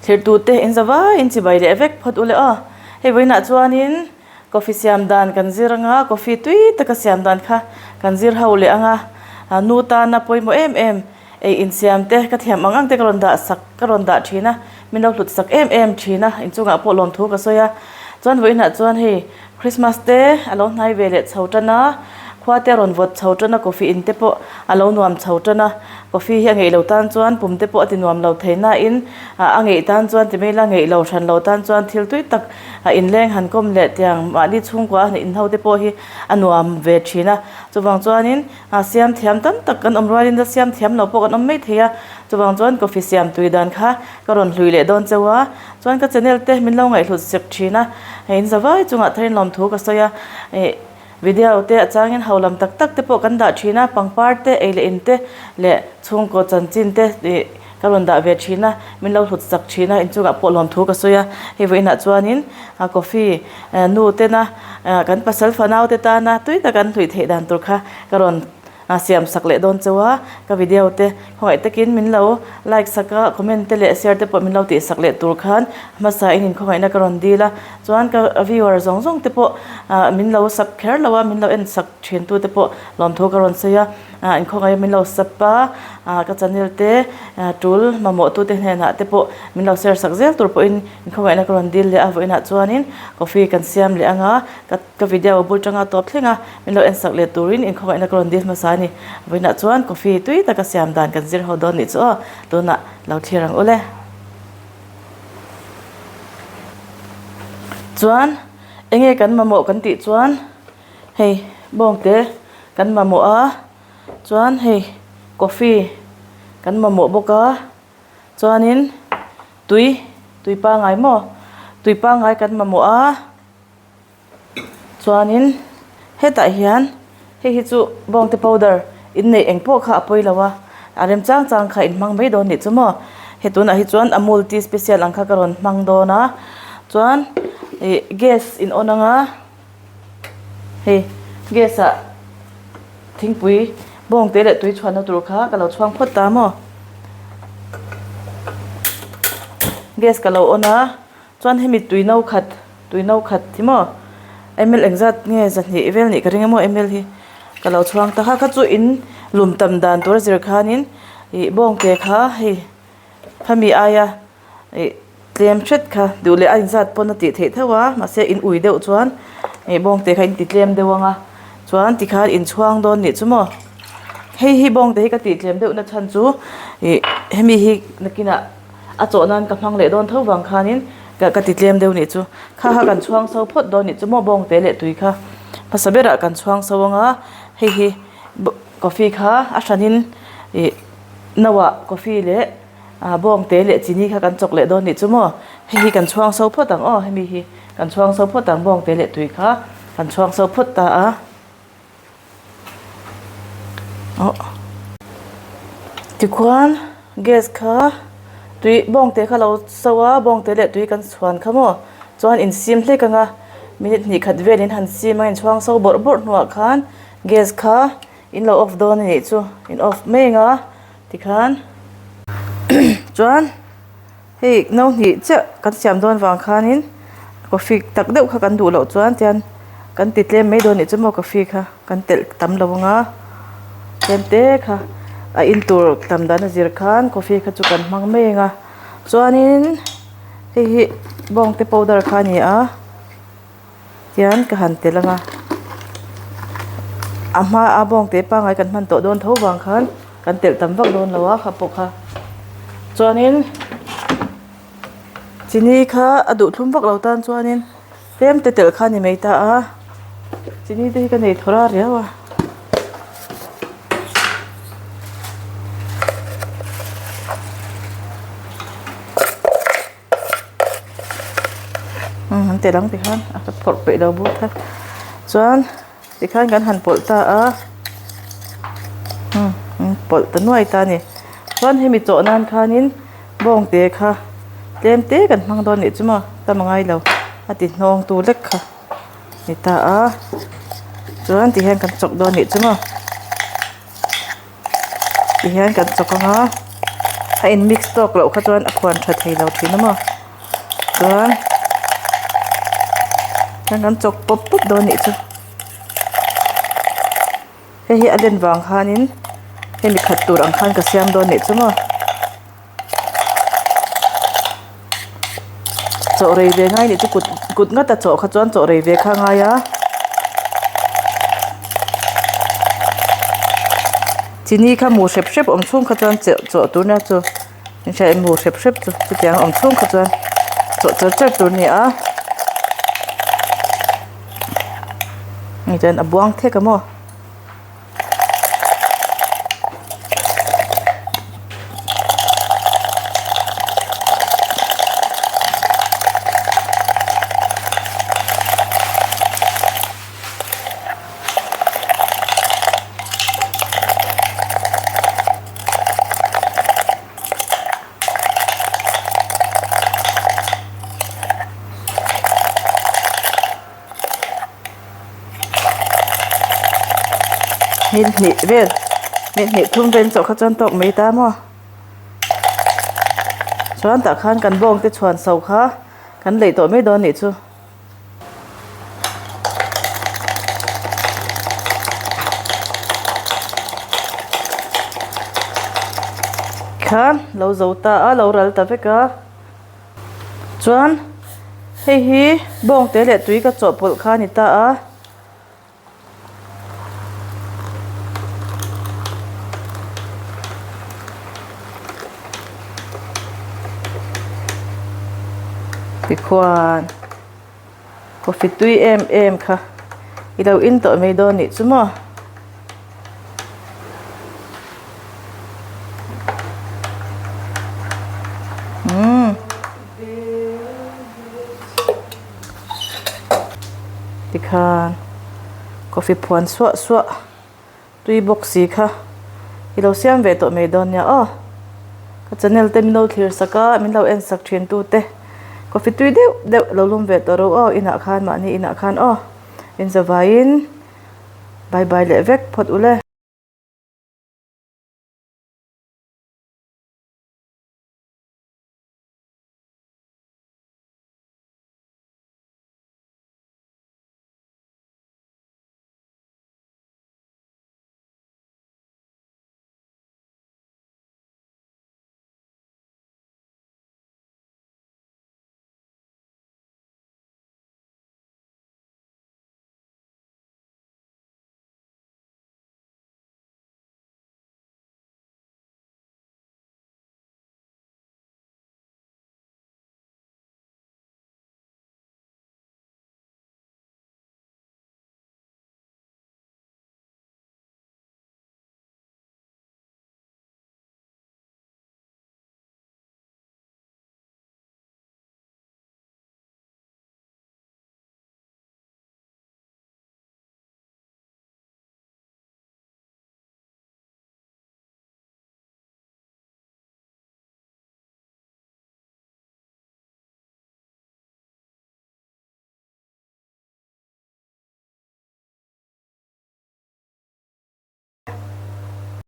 Thirtute in za vaiin chibai leh vek phawt ule aw. Hei vawiinah chuanin coffee siam dan kan zir anga coffee tui taka siam dan kha kan zir ho leh anga nu tana pawimawh em em ei insiam te ka thiam ang ang te ka rawn dah sak ka rawn dah thin a min lo hlut sak em em thin a inchungah pawh lawmthu ka sawi a chuan vawiinah chuan hei Christmas te a lo hnai ve leh chho tan a, khua te a rawn vawt chho tan a, coffee in te pawh a lo nuam chho tan a, coffee hi a ngeih lo tan chuan pum te pawh a ti nuam lo thei nain a ngeih tan chuan ti mai ila ngeih lo hran lo tan chuan thil tui tak a inleng han kawm leh tiang mahni chhungkua a han in ho te pawh hi a nuam ve thin a, chuvang chuanin siam thiam tam tak kan awm rualin la siam thiam lo pawh kan awm mai thei a, chuvang chuan coffee siam tui dan kha ka rawn hlui leh dawn chauh a. Chuan ka channel te min lo ngaihhlut sek thin a, hei in zavai chungah tharin lawmthu ka sawi a, ih video te a changin ho lam tak tak te pawh kan dah thin a, pangpar te ei leh in te leh chhungkaw chanchin te ih ka rawn dah ve thin a, min lo hlut sak thin a, inchungah pawh lawmthu ka sawi a, hei vawiinah chuanin coffee nu tena kan pasal fanau te tana tui taka an hluih theih dan tur kha ka rawn A siam sak leh dawn chauh a, ka video te khawngaih takin min lo like sak a, comment te leh share te pawh min lo tih sak leh tur khan hmasa in inkhawngaihna ka rawn dil a, chuan ka viewer zawng zawng te pawh ah min lo sub kher lo a, min lo en sak thin tu te pawh lawmthu ka rawn sawi a, ah inkhawngaih min lo sub a, ah ka channel te tul mamawh tu te hnenah te pawh min lo share sak zel tur pawhin inkhawngaihna ka rawn dil leh a, vawiinah chuanin coffee kan siam leh ang a, ka. Ka video bul tanga tawp thleng a, min lo en sak leh turin inkhawngaihna ka rawn dil hmasa a ni. Vawiinah chuan coffee tui taka siam dan kan zir ho dawn nih chu aw, tunah lo thlir ang ule. Chuan enge kan mamawh kan tih chuan hei bawngte kan mamawh a, chuan hei coffee kan mamawh bawk a, chuanin tui, tui pangai maw, tui pangai kan mamawh a. Chuanin hetah hian hei hi chu bawngte powder inneih eng pawh kha a pawi lo a a rem chang chang kha in hmang mai dawn nih chu maw he tunah hi chuan amul tea special ang kha ka rawn hmang dawn a chuan ih gas in on ang a hei gas ah thingpui bawngte leh tui chhuahna tur kha ka lo chhuang phawt ta maw gas ka lo on a. Chuan hemi tui no khat tui no khat hi maw ml engzat nge zahnih vel nih ka ring a maw ml hi ka lo chhuang ta kha kha chu in lum tam dan tur a zir khanin ih bawngte kha hei khami aia ih tlem hret kha duh leh a inzat pawn a tih theih theuh a mahse in ui deuh chuan ih bawngte kha in ti tlem deuh ang a chuan tikhan in chhuang dawn nih chu maw hei hi bawngte hi ka tih tlem deuh na chhan chu ih hemi hi nakinah. A chawh nan ka hmang leh dawn tho vang khanin ka ka ti tlem deuh nih chu. Kha kha kan chhuang so phawt dawn nih chu maw bawngte leh tui kha hmasa berah kan chhuang so anga hei hi coffee kha a hranin ih no ah coffee leh ah bawngte leh chini kha kan chawk leh dawn nih chu maw hei hi kan chhuang so phawt ang aw hemi hi kan chhuang so phawt ang bawngte leh tui kha kan chhuang so phawt ta a. Tikhuan gas kha tui bawngte kha lo so a bawngte leh tui kan chhuan kha maw chuan in sim hlek ang a minute hnih khat velin han sim a inchhuang so bawrh bawrh hnuah khan gas kha in lo off dawn a nih chu in off mai ang a tikhan chuan. Hei no hnih chiah kan siam dawn vang khanin coffee tak deuh kha kan duh loh chuan tian kan ti tlem mai dawn nih chu maw coffee kha kan telh tam lo ang a tlem te kha a in tur tam dan a zir khan coffee kha chu kan hmang mai ang a chuanin hei hi bawngte powder kha a ni a. Tian ka han tel ang a, a hma a bawngte pangngai kan hman tawh dawn tho vang khan kan telh tam vak dawn lo a kha pawh kha. Chuanin chini kha a duh thlum vak lo tan chuanin tlem te telh kha a ni mai ta a, chini te hi ka nei thawrh a riau a. Umm an tel ang tikhan a ka phawrh peih lo bawk a chuan tikhan kan han pawlh ta a umm an pawlh ta nuai ta a ni chuan hemi chawh nan khanin bawngte kha tlem te kan hmang dawn nih chu maw tam a ngai lo a ti hnawng tu lek kha. Ni ta a chuan ti hian kan chawk dawn nih chu maw ti hian kan chawk ang a. A in mix tawk loh kha chuan a phuan tha thei lo thin a maw chuan chuan kan chawk pawp pawp dawn nih chu hei hi a len vang khanin hemi khat tur ang khan ka siam dawn nih chu maw. Chaw rei ve ngai nih chu kut kut ngata chaw kha chuan chaw rei ve kha a ngai a chini kha mu hrep hrep awm chhung kha chuan cheh chawh tur nia chu inhriat mu hrep hrep chu chutiang awm chhung kha chuan chawh char char tur a ni a hei chuan a buang thek a maw. Min hnih vel min hnih thum vel chawh kha chuan tawk mai ta maw chuan tah khan kan bawng te chhuan so kha kan lei tawh mai dawn nih chu. Khan lo zo ta a lo ral ta vek a. Chuan hei hi bawngte leh tui ka chawhpawlh kha a ni ta a. Tikhuan coffee tui em em kha i lo in tawh mai dawn nih chu maw. Umm tikhan coffee phuan suah suah tui bawk si kha i lo siam ve tawh mai dawn nia aw ka channel te min lo thlir sak a min lo en sak thin tu te coffee tui deuh deuh lo lum ve tawh ro aw inah khan mahni inah khan aw inzavaiin. Bye bye leh vek phawt ule.